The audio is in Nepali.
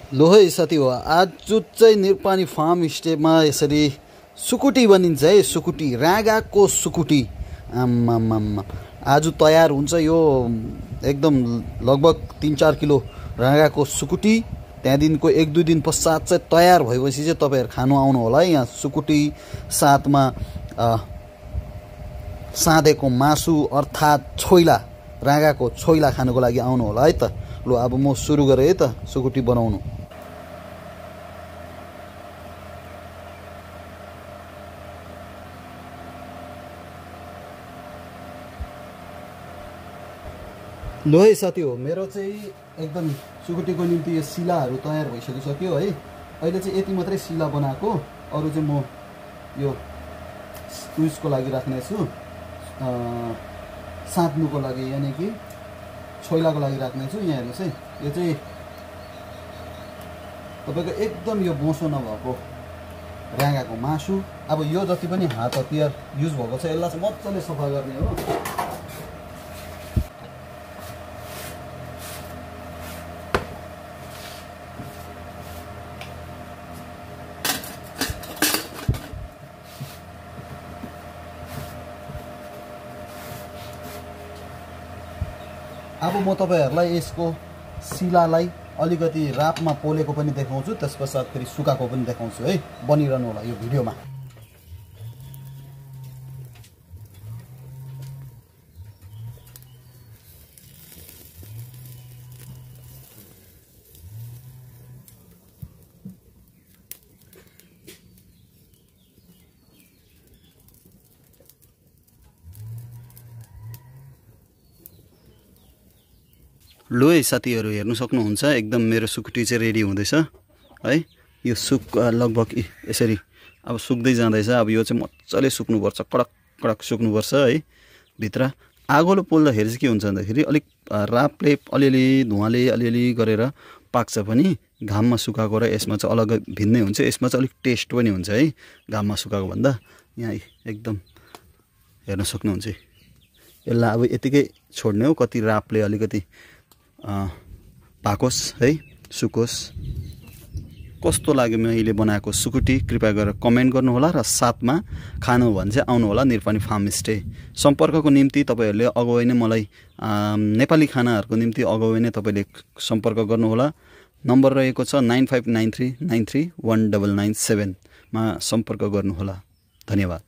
लो है साथी हो, आज चाहिँ निरपानी फार्म स्टेमा यसरी सुकुटी बनिन्छ है। सुकुटी, राँगाको सुकुटी। आम्मामामा, आज तयार हुन्छ यो एकदम लगभग 3-4 किलो राँगाको सुकुटी। त्यहाँदेखिको 1-2 दिन पश्चात चाहिँ तयार भएपछि चाहिँ तपाईँहरू खानु आउनु होला है। यहाँ सुकुटी साथमा साँधेको मासु अर्थात् छोइला, राँगाको छोइला खानुको लागि आउनु होला है त। ल अब म सुरु गरेँ है त सुकुटी बनाउनु। लो है साथी हो, मेरो चाहिँ एकदम सुकुटीको निम्ति यो सिलाहरू तयार भइसकिसक्यो है। अहिले चाहिँ यति मात्रै सिला बनाएको, अरू चाहिँ म यो उयसको लागि राख्नेछु, साँध्नुको लागि, यानि कि छोइलाको लागि राख्नेछु। यहाँ हेर्नुहोस् है, यो चाहिँ तपाईँको एकदम यो बोसो नभएको राँगाको मासु। अब यो जति पनि हात हतियार युज भएको छ यसलाई चाहिँ मजाले सफा गर्ने हो। अब म तपाईँहरूलाई यसको सिलालाई अलिकति रापमा पोलेको पनि देखाउँछु, त्यस पश्चात फेरि सुकाएको पनि देखाउँछु है। बनिरहनु होला यो भिडियोमा। लो है साथीहरू, हेर्नु सक्नुहुन्छ एकदम मेरो सुकुटी चाहिँ रेडी हुँदैछ है। यो लगभग यसरी अब सुक्दै जाँदैछ। अब यो चाहिँ मजाले सुक्नुपर्छ, कडक कडक सुक्नुपर्छ है। भित्र आगोलो पोल्दाखेरि चाहिँ के हुन्छ भन्दाखेरि अलिक रापले अलिअलि धुवाले अलिअलि गरेर पाक्छ पनि। घाममा सुकाएको र यसमा चाहिँ अलग भिन्नै हुन्छ। यसमा चाहिँ अलिक टेस्ट पनि हुन्छ है घाममा सुकाएको भन्दा। यहाँ एकदम हेर्न सक्नुहुन्छ। यसलाई अब यतिकै छोड्ने हो, कति रापले अलिकति पाकोस् है, सुकोस्। कस्तो लाग्यो मैले बनाएको सुकुटी कृपया गरेर कमेन्ट गर्नुहोला र साथमा खानु हो भने चाहिँ आउनु होला निरपानी फार्म स्टे। सम्पर्कको निम्ति तपाईँहरूले अगावै नै मलाई नेपाली खानाहरूको निम्ति अगावै नै तपाईँले सम्पर्क गर्नुहोला। नम्बर रहेको छ 9593931997 मा सम्पर्क गर्नुहोला। धन्यवाद।